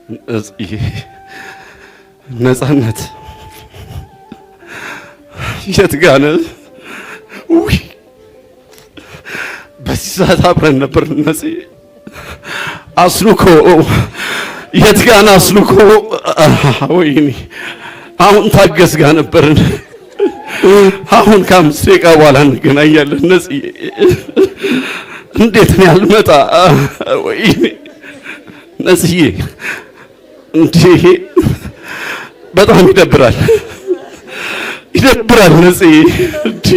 ነጽዬ፣ ነጻነት የት ጋ ነህ? ውይ፣ በዚህ ሰዓት አብረን ነበር። ነጽዬ፣ አስኑኮ የት ጋ ነህ? አስኑኮ፣ ወይኔ፣ አሁን ታገስ ጋር ነበርን። አሁን ከ5 ደቂቃ በኋላ እንገናኛለን። ነጽዬ፣ እንዴት ነው ያልመጣ? ወይኔ ነጽዬ፣ እንዴ፣ በጣም ይደብራል፣ ይደብራል። ነጽዬ፣ እንዴ፣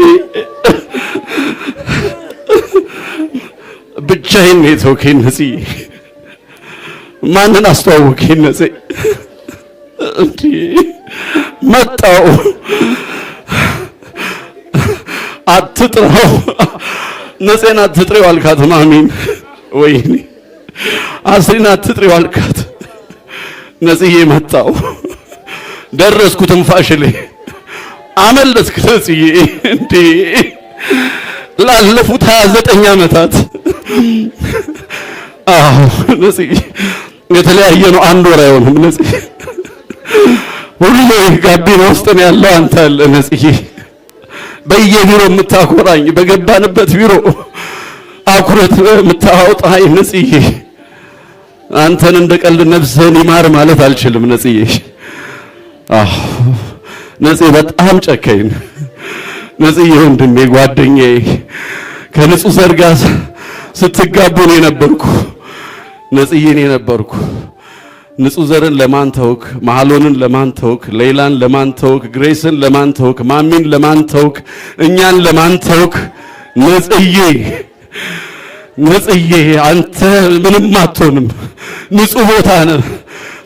ብቻዬን ነው የተውከኝ ነጽዬ። ማንን አስተዋወቅከኝ ነጽዬ? እንዴ፣ መጣው፣ አትጥራው፣ ነፄን አትጥሪው አልካት ማሚን። ወይኔ፣ አስሪን አትጥሪው አልካት። ነጽዬ መጣው፣ ደረስኩ፣ ትንፋሽ ላይ አመለጥክ ነጽዬ። እንዴ፣ ላለፉት 29 ዓመታት፣ አዎ ነጽዬ፣ የተለያየ ነው። አንድ ወር አይሆንም ነጽዬ። ሁሉ ጋቢና ውስጥ ነው ያለው፣ አንተ አለ ነጽዬ። በየቢሮ የምታኮራኝ፣ በገባንበት ቢሮ አኩረት የምታወጣኝ ነጽዬ፣ አንተን እንደ ቀልድ ነፍስህን ይማር ማለት አልችልም ነጽዬ። አዎ ነጽዬ፣ በጣም ጨካኝ ነህ ነጽዬ። ወንድሜ፣ ጓደኛዬ፣ ከንጹህ ዘር ጋር ስትጋቡ ነው የነበርኩ ነጽዬ፣ እኔ ነበርኩ። ንጹህ ዘርን ለማን ተውክ? መሐሎንን ለማን ተውክ? ሌይላን ለማን ተውክ? ግሬስን ለማን ተውክ? ማሚን ለማን ተውክ? እኛን ለማን ተውክ? ነጽዬ፣ ነጽዬ፣ አንተ ምንም አትሆንም። ንጹህ ቦታ ነህ።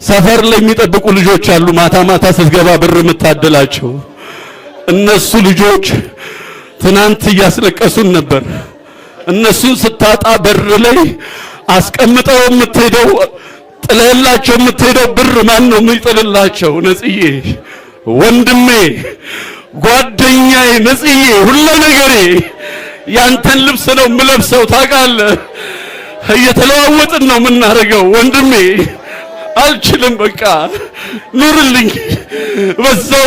ሰፈር ላይ የሚጠብቁ ልጆች አሉ። ማታ ማታ ስትገባ ብር የምታደላቸው እነሱ ልጆች ትናንት እያስለቀሱን ነበር። እነሱን ስታጣ በር ላይ አስቀምጠው የምትሄደው፣ ጥለህላቸው የምትሄደው ብር ማን ነው የሚጥልላቸው? ነጽዬ ወንድሜ፣ ጓደኛዬ፣ ነጽዬ ሁለ ነገሬ፣ ያንተን ልብስ ነው የምለብሰው፣ ታውቃለህ። እየተለዋወጥን ነው የምናደርገው ወንድሜ። አልችልም፣ በቃ ኑርልኝ፣ በዛው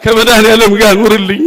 ከመድኃኒዓለም ጋር ኑርልኝ።